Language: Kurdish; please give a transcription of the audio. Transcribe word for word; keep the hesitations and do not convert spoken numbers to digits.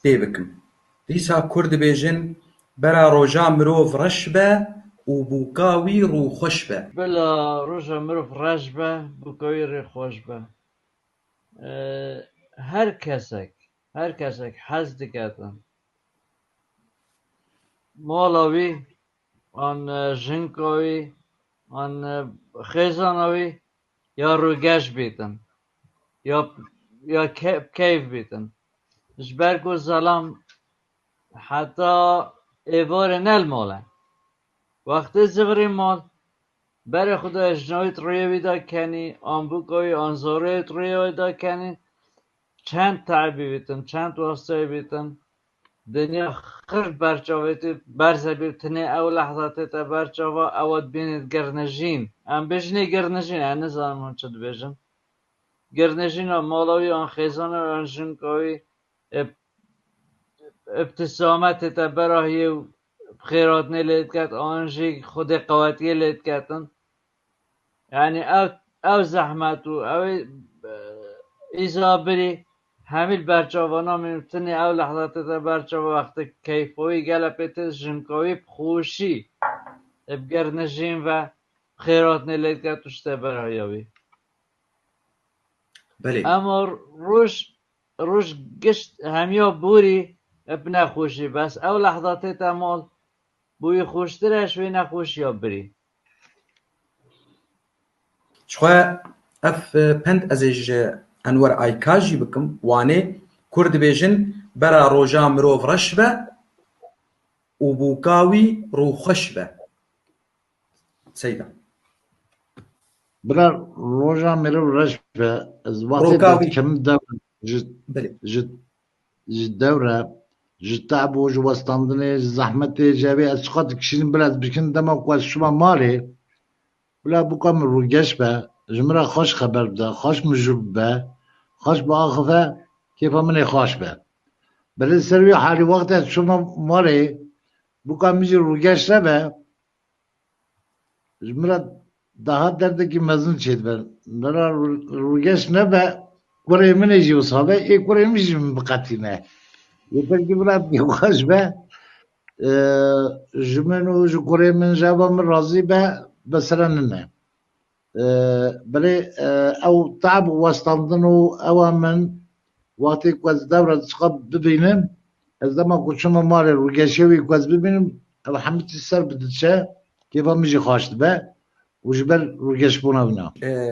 tê bikim. Dîsa Kurd dibêjin, bera roja mirov reş be û bûka wî rûxweş be. Bila roja mirov reş be, bûka wî rê xweş be. Ee, her kesek, her kesek hez diketin mala wî, an e, jinka wî, an e, xêzana wî ya rûgeş bîtin, ya, ya ke- keyf bîtin. Ji ber ku zelam heta êvarê ne li mal e. Wextê zivirî mal, berê xwe de jinawî di rûyê wî de kenî, an bûka wî, an zorê wî di rûyê wî de kenî, çend te'bî bîtin, çend wasteyê bîtin, dinya xir berçavê te berze bî, tinê ew lehza tête berçava, ewa dibînî girnijîn. Em bêjinê girnijîn, ez nizanim hûn çi dibêjin. Girnijîna mala wî, an xêzana wî, an jinka wî, ib- ibtisame tête berahiyê û bi xêrhatinê lê diket, an jî xwedê qewetiyê lê diketin. Yanî ev, ev zehmet û ew ê, e, îza birî hemî li berçava namîn û tinê ew lehza tête berçava wextê keyfa wî gele pê tê jinka wî bi xweşî ê bi girnijîn ve bi xêrhatinê lê diket û şite berahiya wî. Belê. Ema roj, roj gişt hemiya borî bi nexweşî, bes ew lehza tête mal, bi wî xweştir e ji wê nexweşiya birî. Jixwe ev, e, pend ez ê ji Enwer Ayka jî bikim, Wanê, Kurd dibêjin, bera roja mirov reş be û bûka wî rûxweş be. Seyda. Bira roja mirov reş be. Ez wextê Roka wî. Dikim dev ji, Belê. Ji, ji dewre, ji te'b û ji westandinê, ji zehmetê, ji evê ez çiqas dikişînim, bira ez bikin dema ku ez çûma malê, bila bûka min rûgeş be, ji min re xweş xeber bide, xweş mijûl bibe, xweş biaxife, kêfa min ê xweş be. Belê ser wî halî wextê ez çûma malê, bûka min jî rûgeş nebe, ji min re daha derdekî mezin çêdibe. Min re rû-, rûgeş nebe, kurê min ê jî wisa be, ê kurê min jî min biqetîne. Yeter ki min re pêxweş be, e, ji min û ji kurê min, ji eva min razî be, mesele nine. E, belê, e, ew te'b û westandin û ewa min, wextê ku ez dewre çiqa bibînim, ez dema ku çûme malê rûgeşê wî ku ez bibînim, ew hemî tişt ser bi diçe, kêfa min jî xweş dibe û ji ber rûgeşbûna wî na. E,